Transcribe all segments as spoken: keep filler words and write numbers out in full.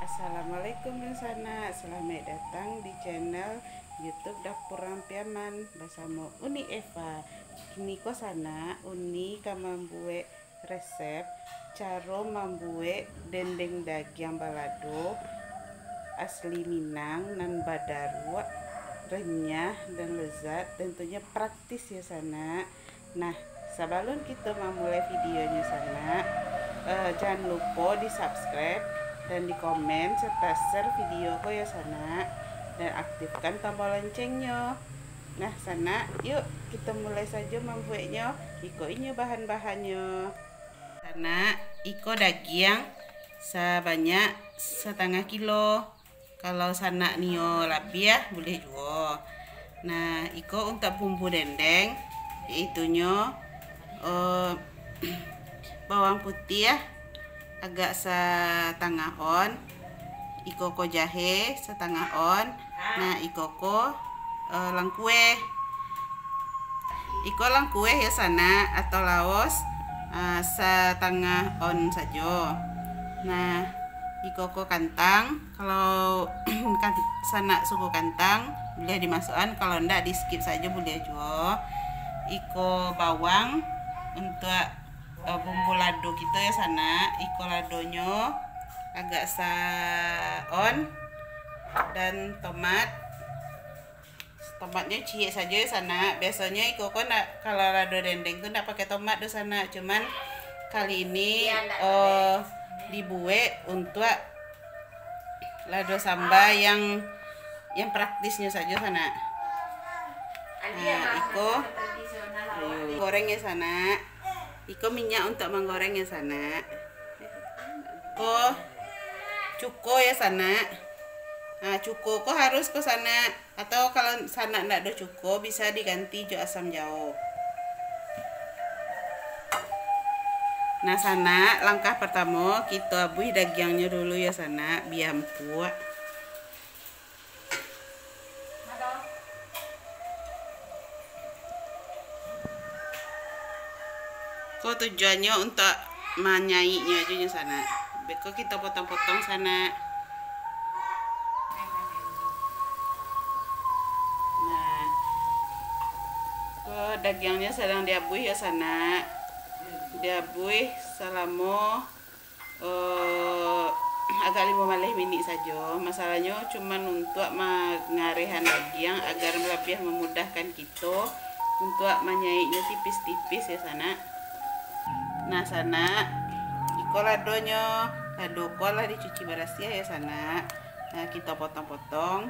Assalamualaikum dunsanak, salamaik datang di channel YouTube Dapur Urang Piaman basamo Uni Eva. Kini ko sanak, Uni ka mambuek resep caro mambuek dendeng dagiang balado asli Minang nan badaruak, renyah, dan lezat, tentunyo praktis yo sanak. Nah, sabalun kito mamulai videonyo sanak, eh, jan lupo di-subscribe dan di-komen serta share video ko yo sanak, dan aktifkan tombol loncengyo. Nah, sanak, yuk kito mulai sajo mambueknyo. Iko inyo bahan-bahannyo. Sanak, iko dagiang sabanyak satangah kilo. Kalau sanak nio labiah, buliah juo. Nah, iko untuak bumbu dendeng, yaitunyo, eh, bawang putiah agak satangah on, iko ko jahe satangah on, nah, iko ko, eh, langkueh. Iko langkueh yo sanak, atau laos, eh, satangah on sajo. Nah, iko ko kantang, kalau kan-, sanak suko kantang, buliah dimasuakan, kalau ndak di-skip sajo buliah juo. Iko bawang untuak, eh, bumbu lado kito yo sanak. Iko ladonyo agak sa-on, dan tomat. Tomatnyo ciek sajo yo sanak. Biasonyo iko ko ndak, kalau lado dendeng tu ndak pakai tomat doh sanak. Cuman kali ini, eh, dibuek untuak lado samba yang, yang praktisnyo sajo sanak. Nah, iko goreng yo sanak. Iko minyak untuak manggoreng yo sanak. Ko cuko yo sanak. Nah, cuko ko harus ko sanak. Atau kalau sanak ndak ado cuko, bisa diganti jo asam jawo. Nah, sanak, langkah partamo, kito abuih dagiangnyo dulu yo, sanak, bia ampuak. Ko tujuannyo untuak manyaiknyo ajo nyo, sanak. Beko kito potong-potong, sanak. Nah, ko dagiangnyo sadang diabuih yo, sanak. Diabuih salamo, eh, agak limo baleh minik sajo. Masalahnyo cuman untuak mangarehan dagiang agar labiah mamudahkan kito untuak manyaiknyo tipis-tipis yo, sanak. Nah, sanak, iko ladonyo, lado ko lah dicuci barasiah yo, sanak. Nah, kito potong-potong.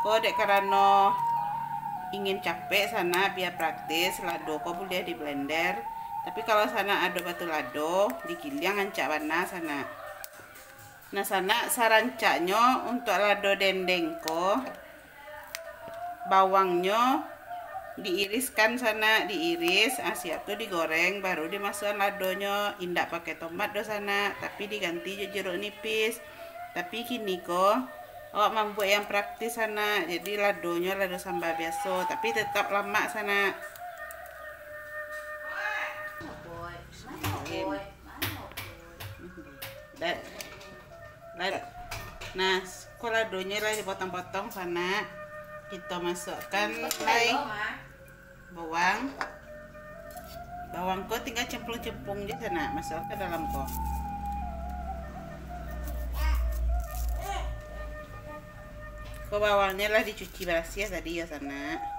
Ko dek karano ingin capek, sanak, bia praktis, lado ko buliah di blender. Tapi kalau sanak ado batu lado, digiliang rancak bana, sanak. Nah, sanak, sarancaknyo untuak lado dendeng ko, bawangnyo diiriskan, sanak, diiris, ah, siap tu digoreng, baru dimasuakan ladonyo, indak pakai tomat doh, sanak, tapi diganti jo jeruk nipis. Tapi kini ko, awak mambuek yang praktis, sanak, jadi ladonyo lado samba biaso, tapi tetap lamak, sanak. Bismillahirrahmanirrahim. Dan, dan, nah, ko ladonyo lah dipotong-potong, sanak. Kito masuakkan lai bawang. Bawang ko tinggal cemplung-cemplung je, sanak, masuak ka dalam ko. Ko bawangnyo lah dicuci barasiah tadi yo, sanak.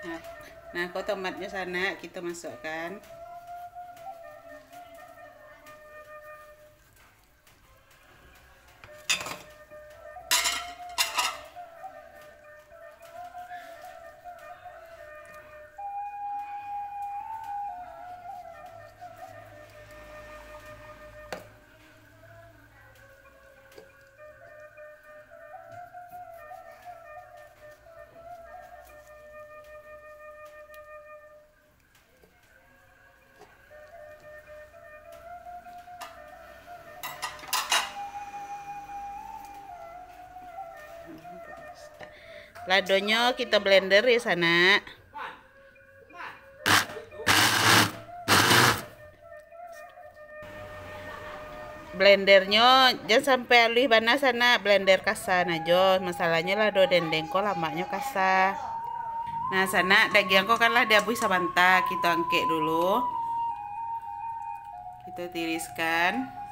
Nah, nah, ko tomatnyo, sanak, kito masuakkan. Ladonyo kito blender yo, sanak. Blendernyo jan sampai aluih bana, sanak, blender kasa sajo. Masalahnyo lado dendeng ko lamaknyo kasa. Nah, sanak, dagiang ko kan lah diabuih sabanta, kito angkek dulu. Kito tiriskan.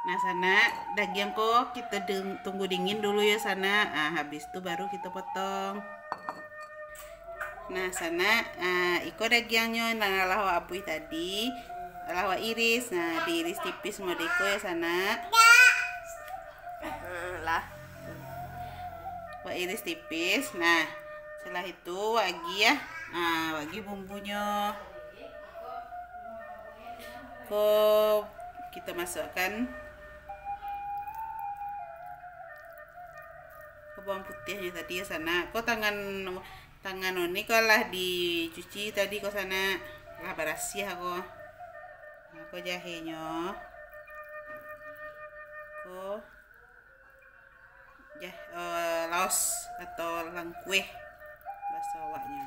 Nah, sanak, dagiang ko kito deng-, tunggu dingin dulu yo, sanak. Ah, habis tu baru kito potong. Nah, sanak, ah, iko dagiangnyo nan lah wak abuih tadi, lah wak iris. Nah, diiris tipis model iko yo, sanak. Nah, lah. Wak iris tipis. Nah, setelah itu wak agiah, ah, wak agiah bumbunyo. Ko kito masukkan ko bawang putiahnyo tadi yo, sanak. Ko tangan, tangan Oni ko lah dicuci tadi ko, sanak. Lah barasiah ko. Nah, ko jahenyo. Ko jah-, eh, laos atau langkueh bahaso awaknyo.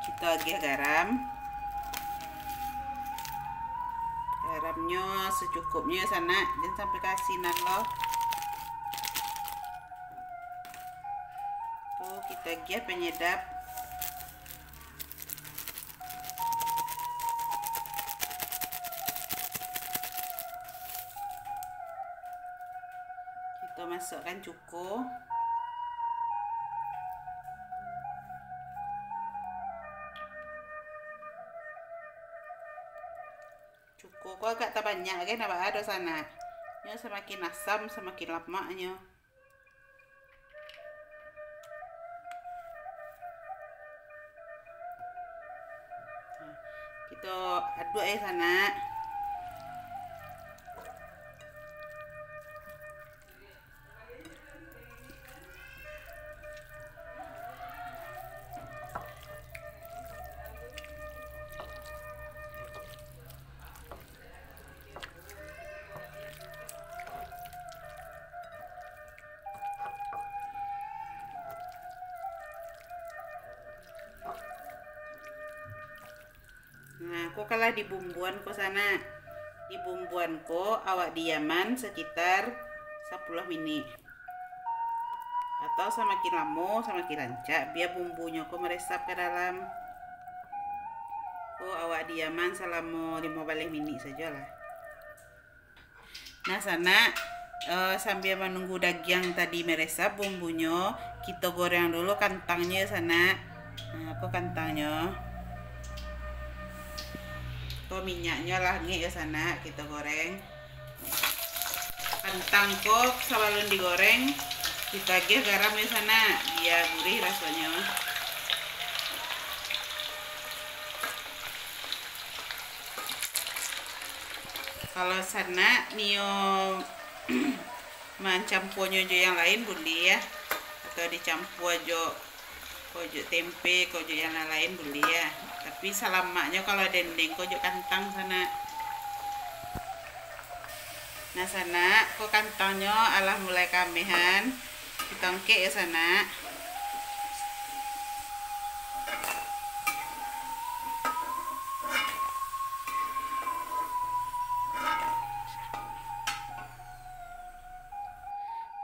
Kito agiah garam. Garamnyo sacukupnyo, sanak, jan sampai kaasinan lo. Tu kito agiah panyadap. Kito masukkan cuko. Cuko ko agak tabanyak, kan, nak baa doh, sanak. Nyo samakin asam, samakin lamaknyo. Nah, kito aduak yo, sanak. Nah, ko kalah dibumbuan ko, sanak. Dibumbuan ko awak diaman sakitar sapuluah minik. Atau samakin lamo, samakin rancak, bia bumbunyo ko maresap ka dalam. Ko awak diaman salamo limo baleh minik sajolah. Nah, sanak, eh, sambia manunggu dagiang tadi maresap bumbunyo, kito goreng dulu kantangnyo, sanak. Nah, ko kantangnyo. Ko minyaknyo lah angek yo, sanak, kito goreng. Kantang ko sabalun digoreng, kito agiah garam yo, sanak, bia gurih rasonyo. Kalau sanak nio mancampuanyo jo yang lain buliah, atau dicampua jo, ko jo tempe, ko jo yang lain-lain buliah. Tapi salamaknyo kalau dendeng ko jo kantang, sanak. Nah, sanak, ko kantangnyo alah mulai kaamehan. Kito angkek yo, sanak.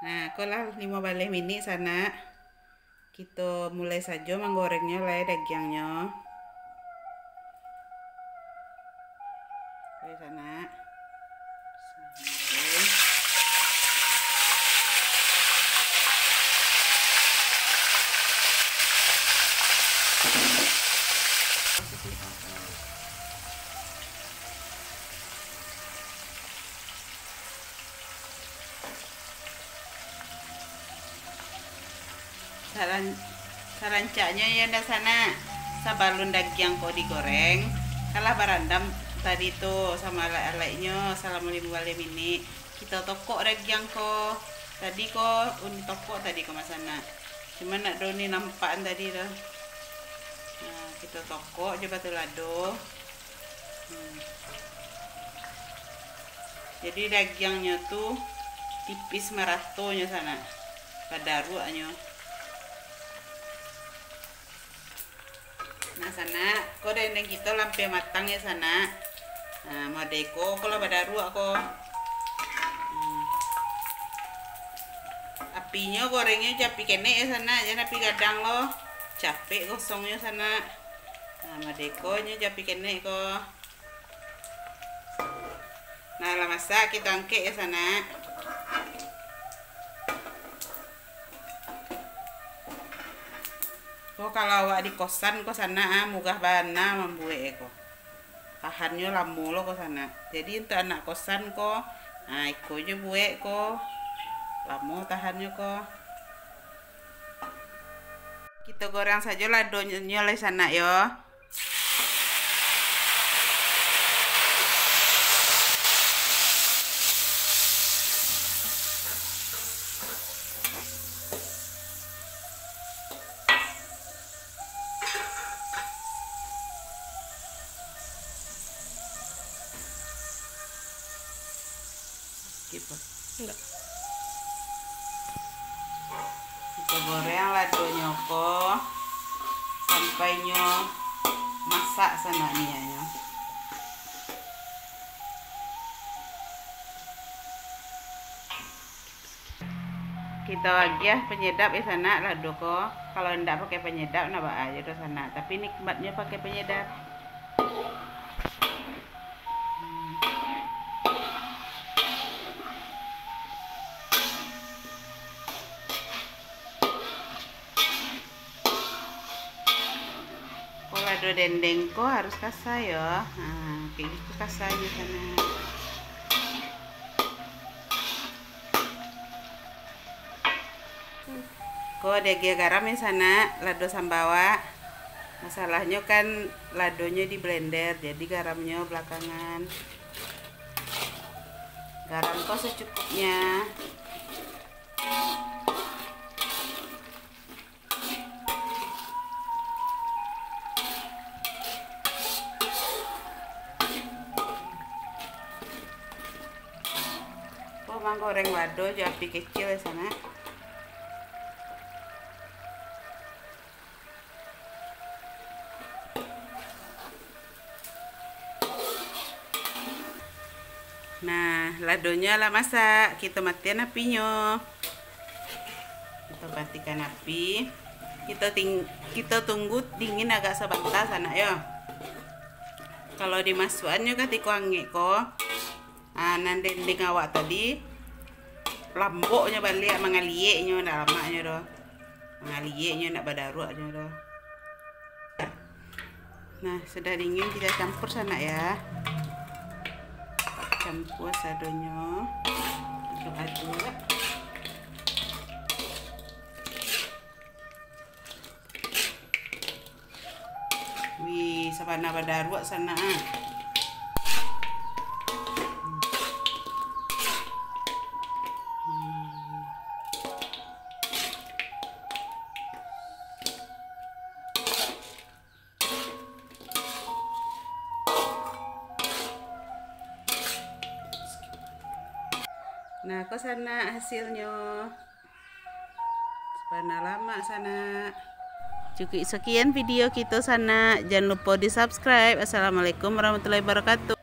Nah, ko lah limo baleh minik, sanak. Kito mulai sajo manggorengnyo lai dagiangnyo. Oke, sanak. Saran-, sarancaknyo yo ndak, sanak, sabalun dagiang ko digoreng, kalah barandam, Tadi tu samo alek-aleknyo, salamo limo baleh minik, kito tokok dagiang ko. Tadi ko uni tokok tadi ko, Mak Sanak. Cuma ndak ado uni nampak tadi tu. Nah, kito tokok jo batu lado. Hmm. Jadi dagiangnyo tu tipis maratonyo, Sanak. Badaruaknyo. Nah, Sanak, ko dendeng kito lampia matang yo, Sanak. Nah, mode ko, ko lah badaruak ko. Hmm. Apinyo gorengnyo jo api kenek yo, Sanak, jan api gadang lo. Capek gosongnyo, Sanak. Nah, mode ko nyo jo api kenek ko. Nah, lah masak, kito angkek yo, Sanak. Ko kalau awak di kosan ko, Sanak, ah, murah bana mambuek ko. Tahannyo lamo lo ko, Sanak. Jadi, untuak anak kosan ko, ah, iko jo buek ko. Lamo tahannyo ko. Kito goreng sajo ladonyo lai, Sanak, yo. Skip lah. Enggak. Kito goreng ladonyo ko sampai nyo masak, Sanak, minyaknyo. Kito agiah penyedap yo, Sanak, lado ko. Kalau ndak pakai penyedap, ndak baa jo doh, Sanak. Tapi nikmatnyo pakai penyedap. Ko lado dendeng ko harus kasa yo. Ha, kayak gitu kasanya, Sanak. Ko diagiah garam yo, Sanak, lado sambawak. Masalahnyo kan ladonyo di blender, jadi garamnyo belakangan. Garam ko secukupnya. Ko manggoreng lado jo api kecil, Sanak. Nah, ladonyo lah masak, kito matian apinyo. Kito matikan api. Kito ting-, kito tunggu dingin agak sabanta, Sanak, yo. Kalau dimasuakannyo katiko angek ko, ah, nan dendeng awak tadi, lamboknyo baliak, mangalieknyo, ndak lamaknyo doh. Mangalieknyo, ndak badaruaknyo doh. Nah, sudah dingin, kita campur, Sanak, ya. Campur sadonyo. Aduk-aduk. Wih, sabana badaruak, Sanak, ah. Hmm. Nah, ko, Sanak, hasilnyo. Sabana lamak, Sanak. Cukup sekian video kito, Sanak. Jan lupo di-subscribe. Assalamualaikum warahmatullahi wabarakatuh.